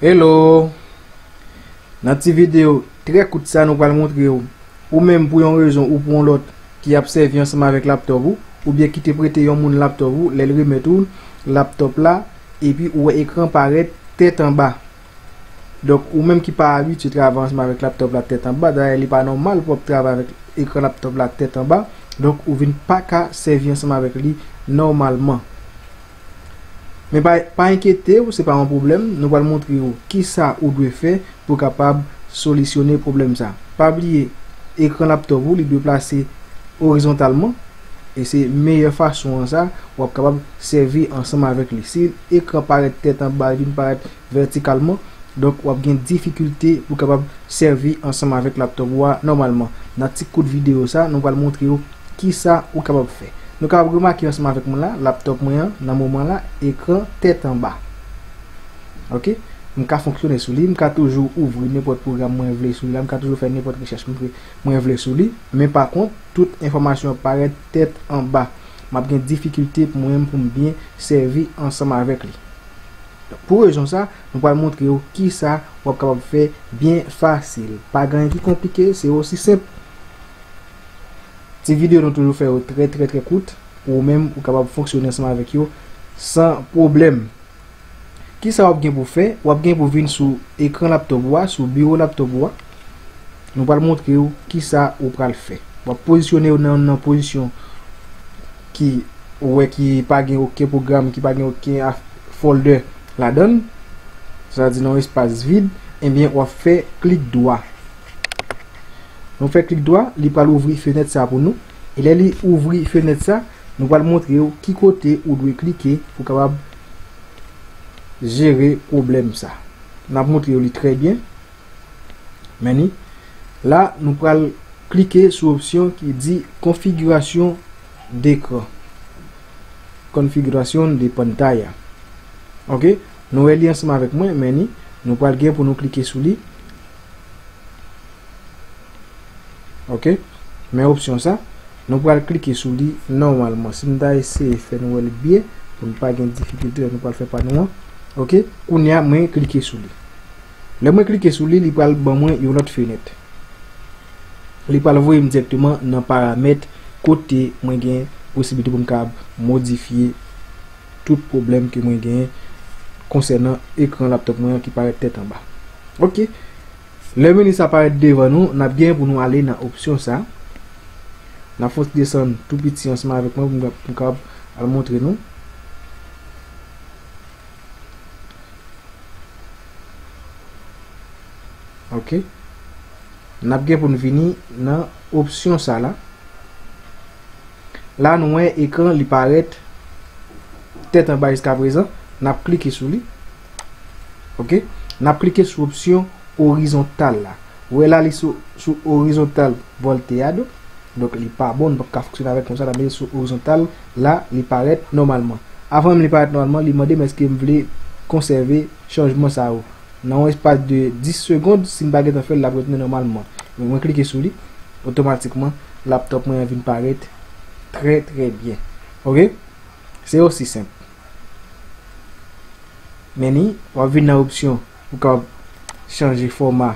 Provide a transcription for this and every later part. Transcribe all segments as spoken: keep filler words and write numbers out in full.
Hello! Nan ti videyo trè kout sa, nou pral montre w, ou menm pou yon rezon ou pou yon lòt ki ap sèvi ansanm avèk laptòp ou, oubyen ki te prete yon moun laptòp ou, lè l remèt ou laptòp la, epi ou wè ekran parèt tèt anba. Donk, ou menm ki pa abitye travay ansanm avèk laptòp la tèt anba, dayè li pa nòmal pou w ap travay avèk ekran laptòp la tèt anba, donk ou vin pa ka sèvi ansanm avèk li nòmalman. Men pa, pa enkyete w, se pa yon pwoblèm. Nou pral montre w kisa ou dwe fè pou w kapab solisyone pwoblèm sa. Pa bliye, ekran laptòp ou, li dwe plase orizontalman. E se meyè fason an sa, w ap kapab sèvi ansanm avèk li. Si ekran parèt tèt anba, li vin parèt vètikalman, donk w ap gen difikilte pou w kapab sèvi ansanm avèk laptòp ou a nòmalman. Nan ti kout videyo sa, nou pral montre w kisa ou kapab fè. Nou kapab remake ansanm avèk mwen la, laptòp mwen an, nan moman la, ekran tèt anba. Ok? M ka fonksyone sou li, m ka toujou ouvri nenpòt pwogram mwen vle sou li la, m ka toujou fè nenpòt rechèch mwen vle, mwen vle sou li, men pa kont, tout enfòmasyon ap parèt tèt anba. M ap gen difikilte pou mwen menm pou m byen sèvi ansanm avèk li. Pou rezon sa, nou pral montre w kisa w ap kapab fè byen fasil. Pa gen anyen ki konplike, se osi senp. Ti videyo nou toujou fè yo trè, trè, trè kout, pou ou menm ou kapab fonksyone ansanm avèk yo san pwoblèm. Kisa w ap gen pou fè? W ap gen pou vin sou ekran laptòp ou a, sou biwo laptòp ou a. Nou pral montre w kisa ou pral fè. W ap pozisyone w nan, nan pozisyon ki ou wè ki pa gen okenn pwogram, ki pa gen okenn af-, folder ladan l, sa vle di nan yon espas vid, ebyen w ap fè klik dwa. Lè w fè klik dwa, li pral ouvri fenèt sa pou nou. E lè li ouvri fenèt sa, nou pral montre w ki kote ou dwe klike pou kapab jere pwoblèm sa. N ap montre w li trè byen. Men ni, la, nou pral klike sou opsyon ki di konfigirasyon dekran. Konfigirasyon de pantalla. Ok? Nou wè li ansanm avèk mwen, men ni, nou pral gen pou nou klike sou li. Ok? Men opsyon sa, nou pral klike sou li nòmalman. Si m ta eseye fè nou wè l byen, pou n pa gen difikilte lè nou pral fè pa nou an. Ok? Kounye a, mwen klike sou li. Lè mwen klike sou li, li pral ban mwen yon lòt fenèt. Li pral voye m dirèkteman nan paramèt kote mwen gen posiblite pou m kapab modifye tout pwoblèm ke mwen genyen konsènan ekran laptòp mwen an ki parèt tèt anba. Ok. Lè meni sa parèt devan nou, n ap gen pou nou ale nan opsyon sa. N ap fè yon ti desann tou piti ansanm avèk mwen pou m, pou m kapab al montre nou. Ok. N ap gen pou n vini nan opsyon sa la. La, nou wè ekran li parèt tèt anba jiskaprezan. N ap klike sou li. Ok. N ap klike sou opsyon orizontal la. Ou wè la, li sou, sou orizontal volteado. Donk, li pa bon, nou p ap ka fonksyone avèk konsa, n ap mete sou orizontal, la, li parèt nòmalman. Avan menm li parèt nòmalman, li mande m èske m vle konsève chanjman sa yo. Nan yon espas de dis segonn, si m pa gentan fè l, l ap retounen nòmalman. Men mwen klike sou li, otomatikman, laptòp mwen an vin parèt trè, trè byen. Ok? Se osi senp. Men ni, w ap vin nan opsyon pou kapab chanje fòma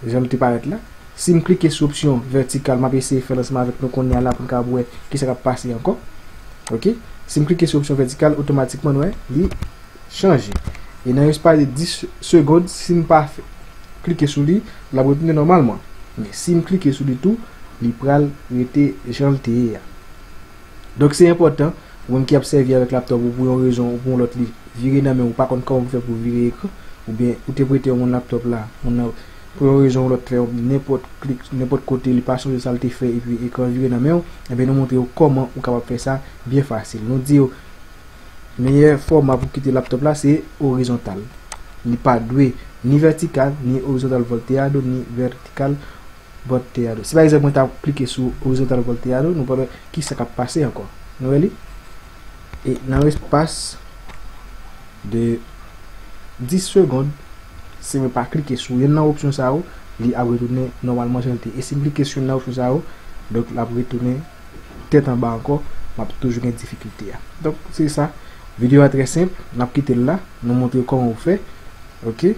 jan l te parèt la. Si m klike sou opsyon vètikal, m ap eseye fè l ansanm avèk nou kounye a la pou n kapab wè kisa k ap pase ankò. Ok? Si m klike sou opsyon vètikal, otomatikman nou wè li chanje. E nan yon espas de dis segonn, si m pa fè, klike sou li, l ap retounen nòmalman. Men si m klike sou li tou, li pral rete jan l te ye a. Donk, se enpòtan, ou menm ki ap sèvi avèk laptòp ou pou yon rezon ou pou yon lòt, li vire nan men w, ou pa konn kòman pou fè pou vire ekran, oubyen ou te prete yon moun laptòp la, moun nan, pou yon rezon ou lòt, fè yon nenpòt klik, nenpòt kote, li pa sonje sa l te fè, epi ekran vire nan men w, ebyen, nou montre w kòman ou kapab fè sa byen fasil. Nou di w, meyè fòma pou kite laptòp la, se orizontal. Li pa dwe ni vètikal, ni orizontal volteado, ni vètikal volteado. Si pa egzanp, mwen ta klike sou orizontal volteado, nou pral wè kisa k ap pase ankò. Nou wè li? E nan espas de dis segonn, si mwen pa klike sou youn nan opsyon sa yo, li ap retounen nòmalman jan l te ye. E si m klike sou youn nan opsyon sa yo, donk l ap retounen tèt anba ankò, m ap toujou gen difikilte a. Donk, se sa. Videyo a trè senp, n ap kite l la, nou montre kòman ou fè. Ok?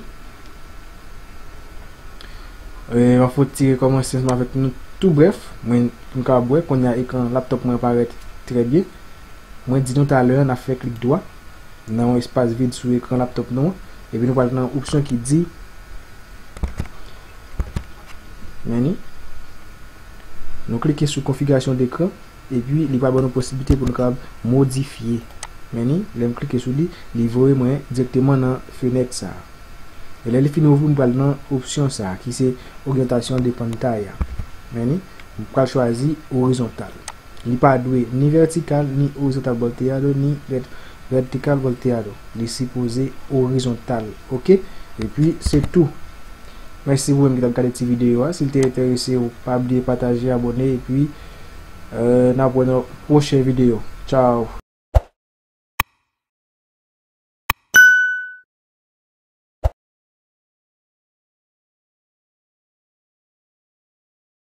E, m ap fon ti rekòmanse ansanm avèk nou tou brèf. Mwen, pou n kapab wè, kounye a ekran laptop mwen parèt trè byen. Mwen di nou talè, n ap fè klik dwa nan yon espas vid sou ekran laptop nou an. Epi nou pral nan opsyon ki di, men ni, nou klike sou konfigirasyon dekran. Epi li pral ban nou posiblite pou nou kapab modifye. Men ni, lè m klike sou li, li voye mwen dirèkteman nan fenèt sa a. E lè li fin ouvri, m pral nan opsyon sa a, ki se oryantasyon de pantay a. Men ni, m pral chwazi orizontal. Li pa dwe ni vètikal, ni orizontal volteado, ni vèt-, vètikal volteado. Li sipoze orizontal, oke? Epi, se tou. Mèsi pou ou menm ki t ap gade ti videyo a. Si l te enterese w, pa bliye pataje, abòne, epi, euh, n ap wè nan pwochen videyo. Tchao!